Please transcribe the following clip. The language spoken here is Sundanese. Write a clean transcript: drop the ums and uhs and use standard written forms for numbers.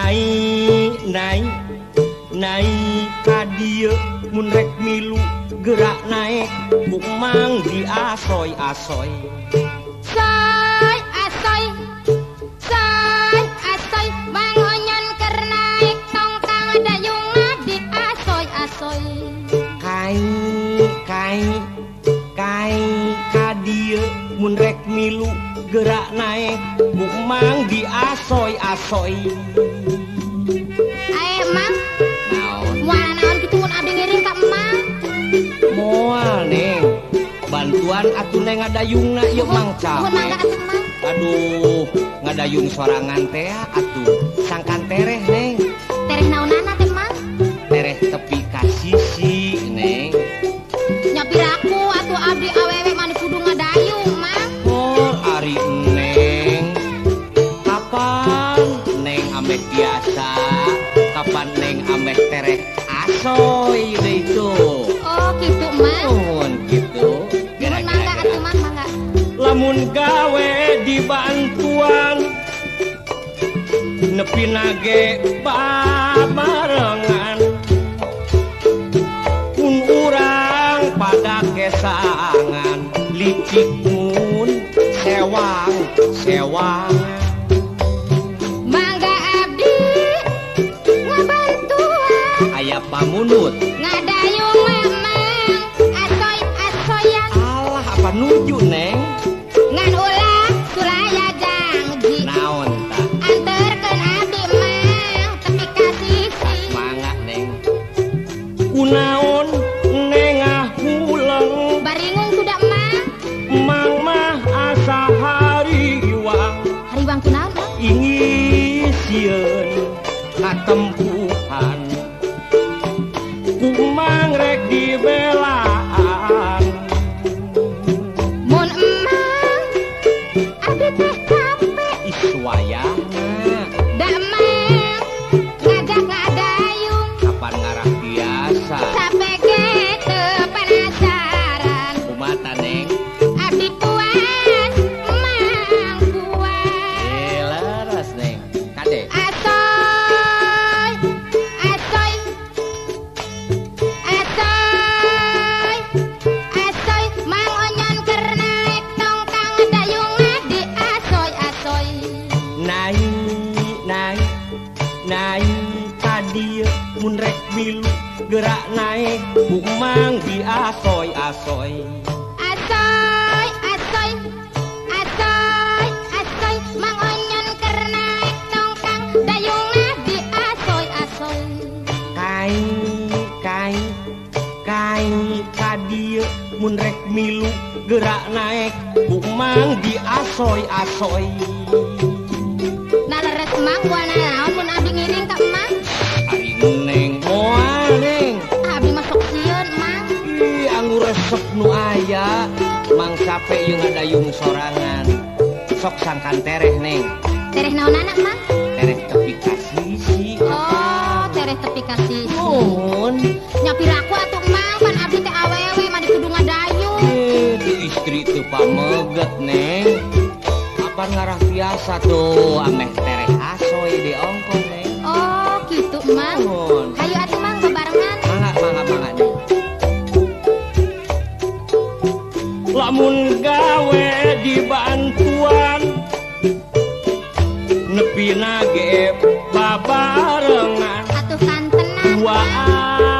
Naik naik naik ka dieu mun rek milu gerak naik ku Mang diasoy-asoy. Soy asoy soy asoy Mang Onyon keur naik tongkang dayungna diasoy-asoy. Kai kai kai ka dieu mun rek milu gerak naik ku Mang diasoy-asoy. Ae Mang, naon? Moal naon kitu mun abdi ngiring ka Emang? Moal Neng, bantuan atuh Neng ngadayungna ieu Mang Nuhun mangga capek. Atuh Mang. Aduh, ngadayung sorangan teh atuh sangkan tereh Neng. Tereh naonana teh Mang? Tereh tepi ka sisi Neng. Nya piraku atuh abdi awewe mani kudu ngadayung Mang. Oh, ari Neng. Kapan Neng ameh biasa? Kapan Neng ameh tereh asoy deui tuh? Oh kitu Mang. Nuhun kitu. Nuhun mangga atuh Mang, mangga. Lamun gawe dibantuan nepi nage babarengan kun urang pada kesangan licik mun sewang sewang. Mangga abdi ngabantuan Aya pamunut ngadayung Mamang asoy asoyan alah apa nuju Neng ngan ulah sulaya jangji naon tah anterkeun abdi Mang tepi ka sisi. Mangga Neng kunaon nengah huleng Baringung sudah Mang. Mang mah asa hariwang Hariwang kunaon Mang? Ingisieun katempuhan ku Mang rek dibelaan. Mun Emang abdi teh capek Iswayahna da Emang ngajak ngadayung kapan ngarah biasa capek ge teu penasaran kumaha Neng abdi puas Mang puas. Eh leres Neng kade. Asoy asoy asoy asoy Mang Onyon keur naik tongkang dayungna diasoy asoy. Naik naik naik ka dieu mun rek milu gerak naik ku Mang diasoy-asoy. Asoy asoy asoy asoy Mang Onyon keur naik tongkang dayungna diasoy asoy. Kai kai kai ka dieu mun rek milu gerak naik ku Mang diasoy-asoy. Nah leres Mang moal nanaon mun abdi ngiring ka Emang? Ari Neng moal Neng. Abdi mah sok sieun Mang. Ih anggur resep nu aya Mang sape ieu ngadayung sorangan sok sangkan tereh Neng. Tereh naonana Mang? Tereh tepi ka sisi. Oh, tereh tepi ka sisi. Nuhun. Nya piraku atuh Mang, pan abdi teh awewe mah kudu ngadayung. Eh, tu istri teu pameget Neng. Kapan ngarah biasa tuh ameh tereh asoy di ongkon Neng. Oh, kitu Mang. Nuhun. Hayu atuh Mang bebarengan. Mangga mangga mangga Neng. Lamun gawe dibantuan nepi nage babarengan Atuh kantenan Mang. duaan.